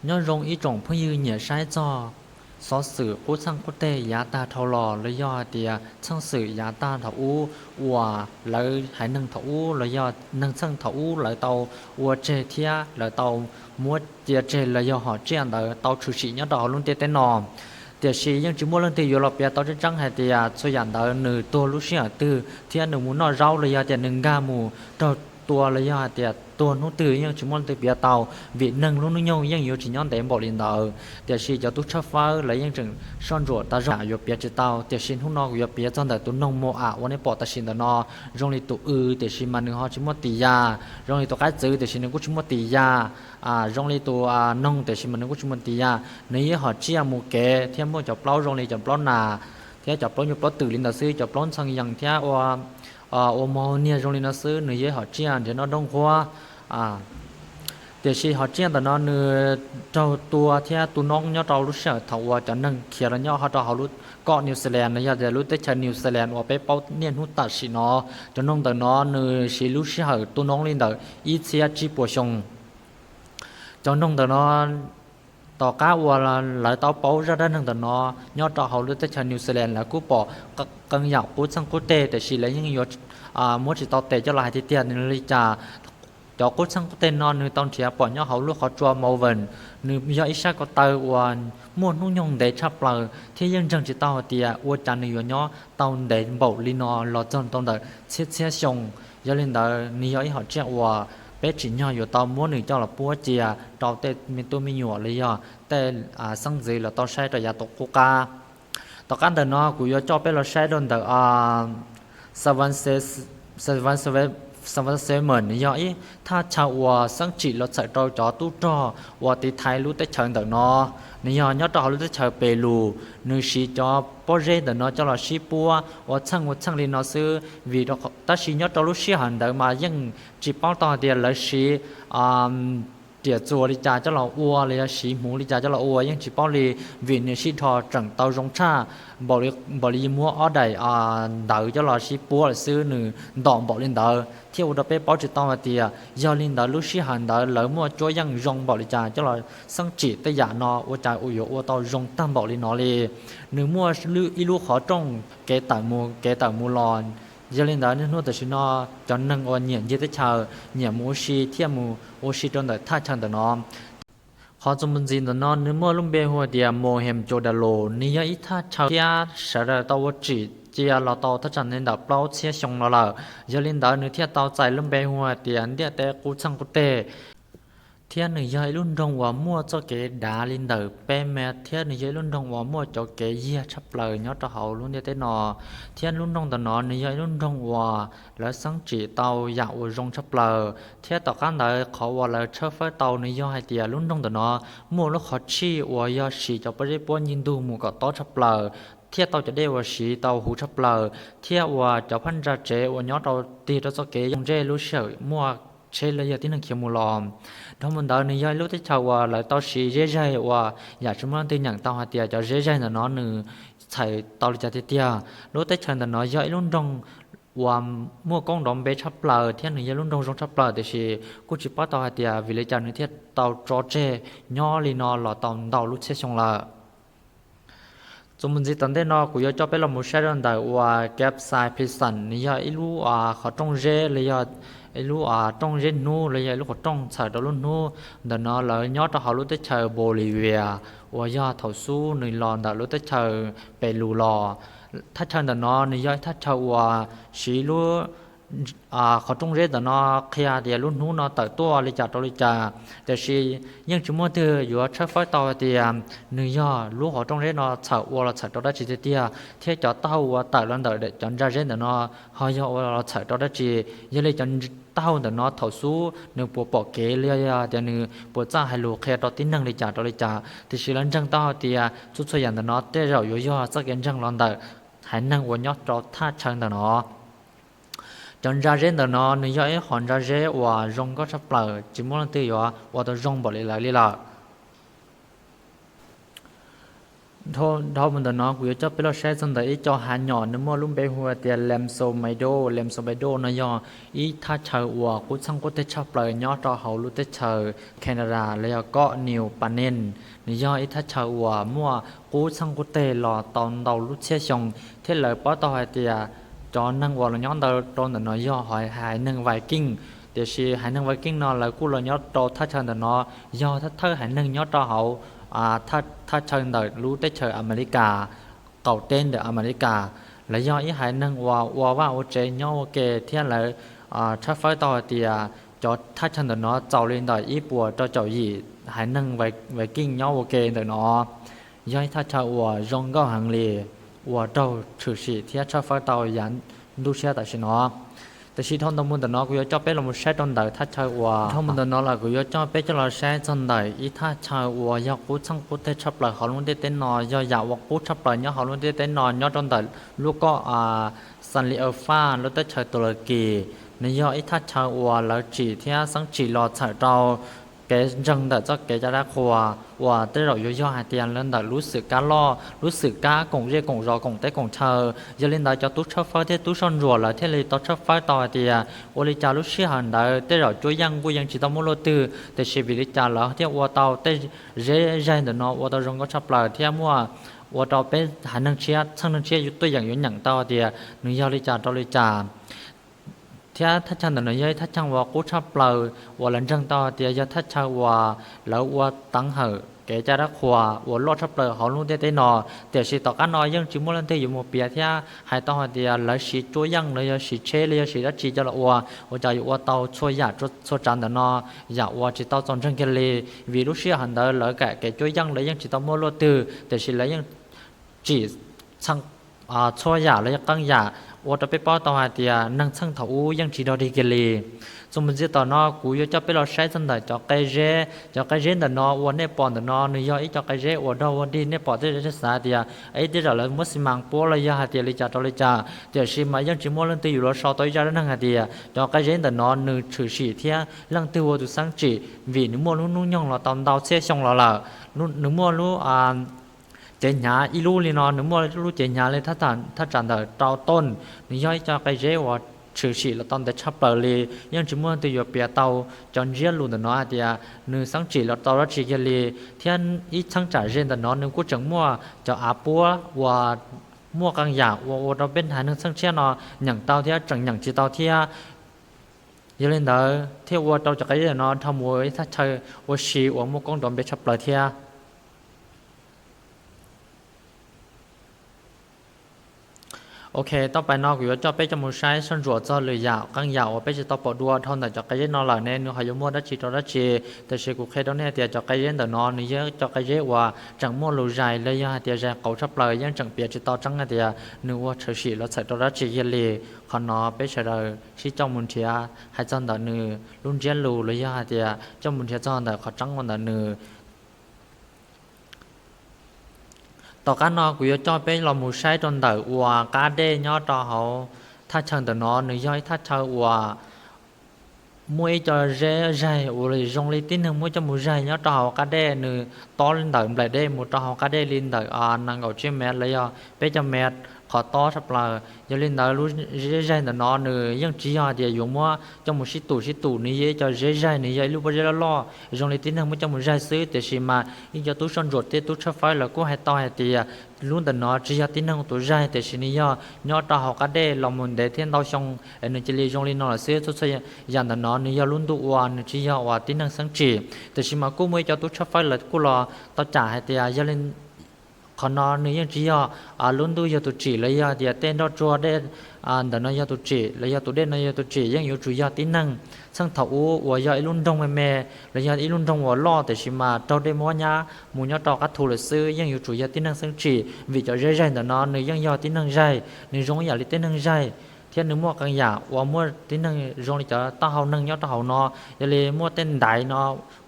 Nyob zoo ib tsoom phooj ywg nyiam saib txog xov xwm qub txheej qub teg yav tag dhau los los yog hais tias txheej xwm yav tag thaum ub uas lawv haiv neeg thaum ub los yog neeg txheej thaum ub lawv tau ua tseg thiab lawv tau muab cia tseg los yog hom tsiaj ntawd tau tshwm sim nyob rau hauv lub ntiaj teb no. Tiam sis yeej tsis muaj leej twg yuav los piav tau tseeb tseeb hais tias txhua yam ntawd nws tuag lub sij hawm twg thiab nws mus noj zaub los yog tias nws nkag mus raug tua los yog hais tias tuag hnub twg yeej tsis muaj leej twg piav tau, vim neeg lub hnub nyoog yeej yuav tsis nyob ntev npaum li ntawd. Tiam sis cov tub tshawb fawb lawv yeej tseem soj ntsuam tas zog yuav piav tsis tau. Tiam sis hnub no kuv yuav piav txog ntawm tus noog Mo-am uas nej pom tam sim ntawm no, zoo li tus w tiam sis mas nws ho tsis muaj tis ya, zoo li tus qaib txwv tiam sis nws kuj tsis muaj tis ya, zoo li tus noog tiam sis mas nws kuj tsis muaj tis ya. Nws yog hom tsiaj mus kev thiab muaj cov plaub zoo li cov plaub nas thiab cov plaub nyuj plaub twm li ntawd xwb, cov plaub ntxhee yees thiab ua, ua mos niag zoo li no xwb. Nws yog hom tsiaj nrhiav noj nrhiav haus. Tiam sis hom tsiaj ntawm no nws raug tua thiab tu noob nyob rau lub sij hawm thaum uas cov neeg khiav los nyob ho rau hauv lub koj New Zealand los yog tias lub teb chaws New Zealand uas peb paub niaj hnub tam sim no. Cov noog ntawm no nws siv lub sij hawm tu noob li ntawm ib txhiab tsib puas xyoo. Cov noog ntawm no, tom qab uas lawv tau paub zaj dab neeg ntawm no, nyob rau hauv lub teb chaws New Zealand lawv kuj pom qee yam qub txheej qub teg tiam sis lawv yeej yuav muab tsis tau tes coj los hais tiag tiag nws li cas. Cov qub txheej qub teg no nws tau nrhiav pom nyob hauv lub qhov tsua Melbourne, nws yog ib sab ko taw uas muaj hnub nyoog ntev tshaj plaws thiab yeej ntseeg tsis tau hais tias ua cas nws yuav nyob tau ntev npaum li no los txog tau ntawm txhiab txhiab xyoo. Yog li ntawd nws yog ib hom tsiaj uas peb tsim nyog yuav tau muab nws coj los puab cia rau tej me tub me nyuam los yog tej xeeb ntxwv los tau saib rau yav tom qub qab. Tom qab ntawm no kuv yuav coj peb los saib rau ntawm Savan Semen, nws yog ib thaj chaw uas xeeb tsim los txhawm rau cov tub rog uas tiv thaiv lub teb chaws ntawm no. Nws yog nyob rau hauv lub teb chaws Pes Lus, nws siv cov pob zeb ntawm no coj los sib puab ua txheej ua txheej li no xwb vim, tab sis nyob rau lub sij hawm ntawd mas yeej tsis paub tau hais tias lawv siv riam txuas li cas coj los ua los yog siv hmuv li cas coj los ua yeej tsis paub li, vim nws sib dhos tseem tau zoo tshaj npaum li muab ob daim ntawv coj los sib puab lawm xwb, nws ntom npaum li ntawd thiab ua rau peb paub tsis tau hais tias yog li ntawd lub sij hawm ntawd lawv muaj cuab yeej zoo npaum li cas coj los xeeb tsim tej yam no ua cas yuav ua tau zoo tag npaum li no li. Nws muaj ib lub qhov rooj kev tawm mus kev tawm mus los. Yog li ntawd niaj hnub tam sim no cov neeg uas nyiam ncig teb chaws nyiam mus ua si thiaj mus ua si rau ntawm thaj chaw ntawm no. Qhov txuas mus ntxiv ntawm no nws muaj lub npe hu tias Mohenjo-daro, nws yog ib thaj chaw thiab sawv daws tau ua tsim cia los tau thaj tsam li ntawm plaub txhiab xyoo no lawm. Yog li ntawd nws thiaj tau txais lub npe hu tias ntiaj teb qub txheej qub teg. Thiab nws yog ib lub nroog uas muaj txoj kev dav li ntawm peb mev thiab nws yog ib lub nroog uas muaj cov kev yiag tshaj plaws nyob rau hauv lub ntiaj teb no. Thiab lub nroog ntawm no nws yog ib lub nroog uas lawv xeeb tsim tau yam uas zoo tshaj plaws thiab tom qab ntawd qhov uas lawv tshawb fawb tau nws yog hais tias lub nroog ntawm no muaj lub qhov tshij uas yog siv cov pob zeb puab ncig ntug mus kom tob tshaj plaws thiab tau cov dej uas siv tau huv tshaj plaws thiab uas cov phab ntsa tsev uas nyob rau tig rau txoj kev yooj yim lub sij hawm muaj tsheb los yog tib neeg khiav mus los. Dhau mus ntawd nws yog ib lub teb chaws uas lawv tau siv zeb zaig uas yam tsis muaj leej twg nyeem tau hais tias cov zeb zaig ntawm no nws txhais tau li cas tiag tiag. Lub teb chaws ntawm no yog ib lub nroog uas muaj koob nrov npe tshaj plaws thiab nws yog lub nroog zoo tshaj plaws tiam sis kuj tsis paub tau hais tias vim li cas nws thiaj tau tso tseg nyob li no los tau ntau lub txhiab xyoo lawm. Txuas mus ntxiv tom ntej no kuv yuav coj peb los mus saib rau ntawm uas Capsaicin Prison, nws yog ib lub qhov rooj zeb los yog ib lub rooj zeb hnub los yog ib lub qhov rooj txhawm rau lub hnub. Ntawm no lawv nyob rau hauv lub teb chaws Bolivia uas yog thaum xub nws los ntawm lub teb chaws Peru los. Thaj chaw ntawm no nws yog ib thaj chaw uas siv lub qhov rooj zeb ntawm no qhia tias lub hnub no tawm tuaj li cas rau li cas, tiam sis yeej tsis muaj twg yuav tshawb fawb tau hais tias nws yog lub qhov rooj zeb no txhawm ua los txhawm rau dab tsi tiag tiag thiab cov taub hau uas tawm los ntawm cov ntsa zeb ntawm no ho yog ua los txhawm rau dab tsi. Yog li cov taub hau ntawm no thaum xub nws puas pom kev li yog tias nws puas txawj hais lus qhia rau tib neeg li cas rau li cas, tiam sis lawv ntseeg tau hais tias txhua txhua yam ntawm no tej zaum yuav yog txoj kev ntseeg los ntawm haiv neeg uas nyob rau thaj chaw ntawm no. Cov ntsa zeb ntawm no nws yog ib qhov ntsa zeb uas zoo nkauj tshaj plaws tsis muaj leej twg yuav ua tau zoo npaum li lawv li lawm. Dhau mus ntawm no kuv yuav coj peb los saib txog ntawm ib co hav nyom nws muaj lub npe hu tias Lamso Maido. Lamso Maido no yog ib thaj chaw uas qub txheej qub teg tshaj plaws nyob rau hauv lub teb chaws Canada los yog koj New Balance. Nws yog ib thaj chaw uas muaj qub txheej qub teg los tau ntau lub txhiab xyoo, thiab lawv paub tau hais tias cov neeg uas los nyob ntawd rau ntawm no yog haiv neeg Viking. Tiam sis haiv neeg Viking no lawv kuj los nyob rau thaj chaw ntawm no, yog thawj haiv neeg nyob rau hauv thaj chaw ntawm lub teb chaws Amelikas, qaum teb ntawm Amelikas. Lawv yog ib haiv neeg uas ua vaj ua tsev nyob ua ke thiab lawv tshawb fawb tau hais tias cov thaj chaw ntawm no txaus li ntawm ib puas rau caum yim haiv neeg Viking nyob ua ke ntawm no. Yog ib thaj chaw uas zoo nkauj heev li, uas raug tshwm sim thiab tshawb fawb tau yav ntuj siab tam sim no. Tiam sis dhau ntawd mus ntawm no kuv yuav coj peb los mus saib rau ntawm thaj chaw uas, dhau mus ntawm no lawm kuv yuav coj peb coj los saib txog ntawm ib thaj chaw uas yog qub txheej qub teg tshaj plaws hauv lub ntiaj teb no, yog yam uas qub tshaj plaws nyob hauv lub ntiaj teb no nyob rau ntawm lub koj Xanliafa lub teb chaws Tus Las Kis. Nws yog ib thaj chaw uas lawv tsim thiab xeeb tsim los txhawm rau kev ntseeg ntawm txoj kev cai dab qhuas uas tej zaum yuav yog hais tias los ntawm lub xwm kab loj, lub xwm kab koom zej koom zos koom teb koom chaw. Yog li ntawd cov tub tshawb fawb thiab tub soj ntsuam lawv thiaj li tau tshawb fawb tau hais tias ua li cas lub sij hawm ntawd tej zaum cuab yeej kuj yeej tsis tau muaj luaj twg, tiam sis vim li cas lawv thiaj ua tau tej zeb zaig ntawm no ua tau zoo nkauj tshaj plaws thiab muaj ua rau peb haiv neeg tshiab txheej neeg tshiab tuaj yeem yuav nyeem tau tias nws yog li cas rau li cas. Thiab thaj chaw ntawm no yog ib thaj chaw uas qub tshaj plaws uas lawv ntseeg tau tias yog thaj chaw uas lawv ua teev hawm kev cai dab qhuas uas loj tshaj plaws hauv lub ntiaj teb no. Tiam sis tom qab no yeej tsis muaj leej twg yuav mus piav thiab hais tau hais tias lawv siv cuab yeej los yog siv tsheb los yog siv dab tsi coj los ua, ua cas yuav ua tau txhua yam txhua tsav ntawm no, yam uas tsis tau txaus ntseeg kiag li. Vim lub sij hawm ntawd lawv kam kev cuab yeej lawv yeej tsis tau muaj luaj twg, tiam sis lawv yeej tsim txhua yam los yog qee yam ua rau peb paub tau hais tias neeg txheej thaum ub yeej tsis dog dig kiag li. Txuas mus ntxiv tom no kuv yuav coj peb los saib txog ntawm cov qe zeb. Cov qe zeb ntawm no uas nej pom ntawm no nws yog ib co qe zeb uas dog ua dig, nej pom tej zaum xav tias ib tej zaum lawv muab xi mas puab los yog hais tias li cas rau li cas, tiam sis mas yeej tsis muaj leej twg yuav los sau tau ib zaj dab neeg hais tias cov qe zeb ntawm no nws tshwm sim thiab leej twg ua tus xeeb tsim, vim nws muaj lub hnub nyoog los tau ntau txhiab xyoo los lawm. Nws muaj lub cev hnyav ib lub li no, nws muaj lub cev hnyav li thaj tsam ntawm rau tooj. Nws yog ib co qe zeb uas tshwm sim los tau ntev tshaj plaws li, yeej tsis muaj leej twg yuav piav tau cov ntsiab lus ntawm no hais tias nws xeeb tsim los tau dab tsi kiag li. Thiab ib cheeb tsam ze ntawm no nws kuj tseem muaj cov av puab uas muaj qee yam uas ua rau peb haiv neeg txheej tshiab no nyeem tau thiab tseem nyeem tsis tau thiab. Yog li ntawd thiaj ua rau cov qe zeb ntawm no dhau mus ua ib thaj chaw ua si uas muaj koob nrov npe tshaj plaws thiab. Ok, tau pais no kuv yuav coj peb coj mus saib soj ntsuam txog lwm yam qee yam uas peb tsis tau pom dua dhau ntawm cov qe zeb no lawm ne nws ho yuav muaj dab tsi rau dab tsi. Tiam sis kuv qhia rau nej tias cov qe zeb ntawm no nws yog cov qe zeb uas tseem muaj lus zais los yog hais tias zais qauv tshaj plaws, yeej tseem piav tsis tau tseeb hais tias nws ua tshwm sim los txhawm rau dab tsi kiag li. Qhov no peb sawv daws sib coj mus nrhiav hais txog ntawm nws lub ntsiab lus los yog hais tias coj mus nrhiav txog ntawm qhov tseeb uas ntawm nws. Tom qab no kuv yuav coj peb los mus saib rau ntawm uas qab dej nyob rau hauv thaj chaw ntawm no, nws yog ib thaj chaw uas muaj ib co zeb zaig uas zoo li tib neeg muab coj mus zaig nyob rau hauv qab dej, nws tob li ntawm nplaim dej mus rau hauv qab dej li ntawm nees nkaum tsib mev los yog peb caug mev qhov tob tshaj plaws. Yog li ntawd lub zeb zaig ntawm no nws yeej tsis yog hais tias yuav muab coj mus sib tum sib tum, nws yog ib co zeb zaig, nws yog ib lub pob zeb loj loj zoo li tib neeg muab coj mus zaig xwb. Tiam sis mas ib co tub soj ntsuam thiab tub tshawb fawb lawv kuj hais tau hais tias lub ntawm no tsis yog tib neeg tus zaig, tiam sis nws yog nyob rau hauv qab dej los mus ntev thiab ntau xyoo es nws cia li zoo li no lawm xwb. Txhua txhua yam ntawm no nws yog lub ntuj ua, nws tsis yog uas tib neeg xeeb tsim. Tiam sis mas kuj muaj ib co tub tshawb fawb lawv kuj los tau cam hais tias yog li qhov no nws yeej tsis yog lub ntuj yog tus tsim los yog tias tej nroj tsuag dej ntawm no yog tus tsim los yog tus dej no yog tus tsim, yeej yuav tsum yog tib neeg. Txheej thaum ub uas yog ib lub nroog me me los yog ib lub nroog uas loj tiam sis mas raug dej muab nyab mus nyob rau qab thu lawm xwb, yeej yuav tsum yog tib neeg xeeb tsim, vim cov zeb zaig ntawm no nws yeej yog tib neeg zaig, nws zoo ib yam li tib neeg zaig, thiab nws muaj qee yam uas muaj tib neeg zoo li cov taub hau neeg nyob rau hauv no. Yog li muaj tej ntaiv no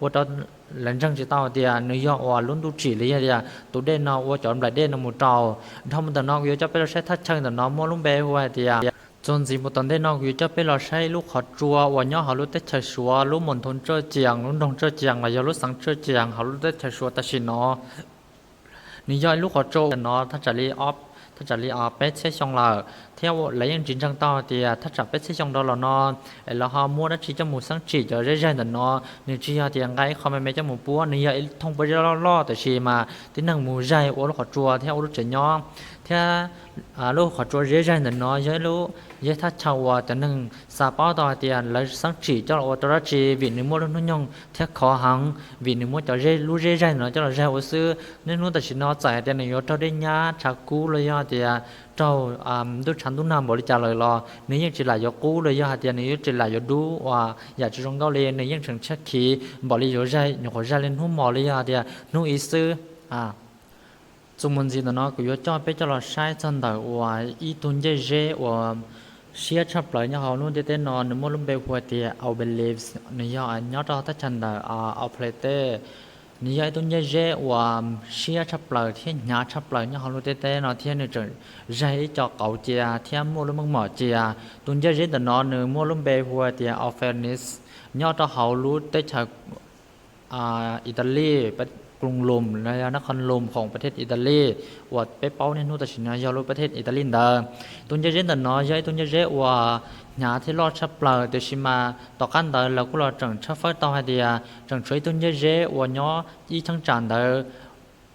ua rau lawv ntseeg tsis tau tias nws yog uas lub ntuj tsim los yog tias tus dej no ua cov nplaim dej no mus rau. Dhau mus ntawm no kuv yuav coj peb los saib thaj chaw ntawm no muaj lub npe hu hais tias, txuas ntxiv mus tom ntej no kuv yuav coj peb los saib lub qhov tsua uas nyob hauv lub teb chaws Suav, lub moos thoo Tsawj Cias, lub nroog Tsawj Cias los yog lub xeev Tsawj Cias hauv lub teb chaws Suav tam sim no. Nws yog ib lub qhov tsua ntawm no thaj tsam li ob, thaj tsam li peb txhiab xyoo lawm thiab lawv yeej tsis ntseeg tau hais tias thaj tsam peb txhiab xyoo rau los no es lawv ho muab dab tsi coj mus xeeb tsim cov zeb zaig ntawm no. Nws tsis yog tias nqa ib qho me me coj mus puab, nws yog ib thooj puab zeb loj loj, tiam sis mas tib neeg mus zaig ua lub qhov tsua thiab ua lub tsev nyob. Thiab lub qhov tsua zeb zaig ntawm no yog ib lub, yog ib thaj chaw uas cov neeg xav paub tau hais tias lawv xeeb tsim coj los ua rau dab tsi, vim nws muaj lub hnub nyoog thiab khov heev, vim nws muab cov zeb, lub zeb zaig ntawm no coj los zaig ua xwb. Niaj hnub tam sim no txawm hais tias nws yuav raug dej nyab tshav kub los yog tias raug ntuj tshav ntuj nag npaum li cas lawm los nws yeej tsis lam yuav qub los yog hais tias nws yeej tsis lam yuav dub uas yam tsis zoo nkauj li, nws yeej tseem tshiab khiv npaum li yuav zaig, nyuam qhuav zaig li hnub hmo los yog hais tias hnub ib xwb. Txuas mus ntxiv ntawm no kuv yuav coj peb coj los saib txog ntawm uas ib tug ncej zeb uas siab tshaj plaws nyob hauv lub ntiaj teb no, nws muaj lub npe hu tias Aubelisk, nws yog nyob rau thaj chaw ntawm Auperte. Nws yog ib tug ncej zeb uas siab tshaj plaws thiab hnyav tshaj plaws nyob hauv lub ntiaj teb no thiab nws tseem zaig ib co qauv cia thiab muaj lub meej mom cia. Tus ncej zeb ntawm no nws muaj lub npe hu tias Auphenis, nyob rau hauv lub teb chaws Italy, kung Loos los yog nab qho Loos khoom pab thej Italy uas peb paub niaj hnub tam sim no yog lub pab thej Italy ntawd. Tus ncej zeb ntawm no yog ib tug ncej zeb uas hnyav thiab loj tshaj plaws, tiam sis mas tom qab ntawd lawv kuj los tseem tshawb fawb tau hais tias tseem tshuav ib tug ncej zeb uas nyob ib cheeb tsam ntawd,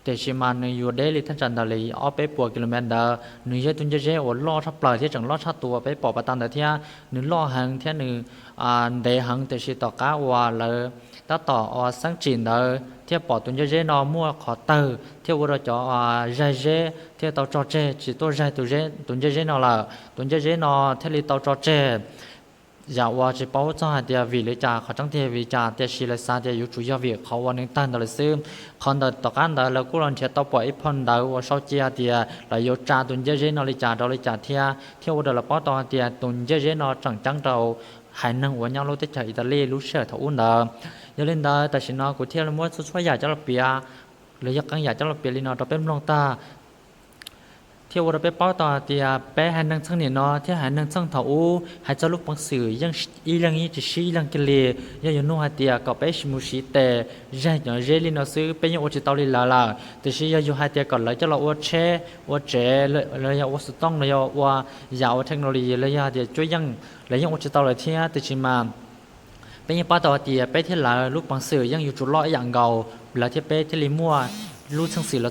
tiam sis mas nws yuav deb li thaj tsam ntawd li ob peb puas kilomev ntawd. Nws yog ib tug ncej zeb uas loj tshaj plaws thiab tseem loj tshaj tus uas peb pom pas tas ntawd thiab. Nws loj heev thiab nws ntev heev, tiam sis tom qab uas lawv tab tom uas xeeb tsim ntawd thiaj pom tus ncej zeb no muaj qhov tawg thiab ua rau cov zaig zeb thiaj tau tso tseg tsis tuaj zaig tus ncej zeb no lawm. Tus ncej zeb no thiaj li tau tso tseg. Yam uas tsis paub txog hais tias vim li cas, qhov tseeb tiag vim li cas, tiam sis lawv xav tias yuav tsum yog vim qhov uas nws tawg ntawd lawm xwb. Qhov ntawd tom qab ntawd lawv kuj los nrhiav tau pom ib phau ntawv uas sau cia tias lawv yuav tsa tus ncej zeb no li cas rau li cas thiab, thiab ua rau lawv paub tau hais tias tus ncej zeb no tseem ceeb rau haiv neeg uas nyob lub teb chaws Italy lub sij hawm thaum ub ntawd. Yog li ntawd tam sim no kuv thiaj li muab txhua txhua yam coj los piav, los yog qee yam coj los piav li no rau peb mloog tag, thiaj ua rau peb paub tau hais tias peb haiv neeg txheej niam no thiab haiv neeg txheej thaum ub hais txog lub peev xwm yeej ib leeg yeej tsis sib ib leeg kiag li. Yog yus nug hais tias kom peb mus siv tes zaig cov zeb li no xwb peb yeej ua tsis tau li lawv lawm, tiam sis yog yus hais tias kom lawv coj los ua tsheb, ua tsev, los yog ua xov tooj, los yog ua yam ua technology, los yog hais tias cuab yeej, lawv yeej ua tsis tau lawm thiab. Tiam sis mas peb yeej paub tau hais tias peb thiab lawv lub peev xwm yeej yuav tsum loj ib yam nkaus, lawv thiab peb thiaj li muaj lub txheej xwm los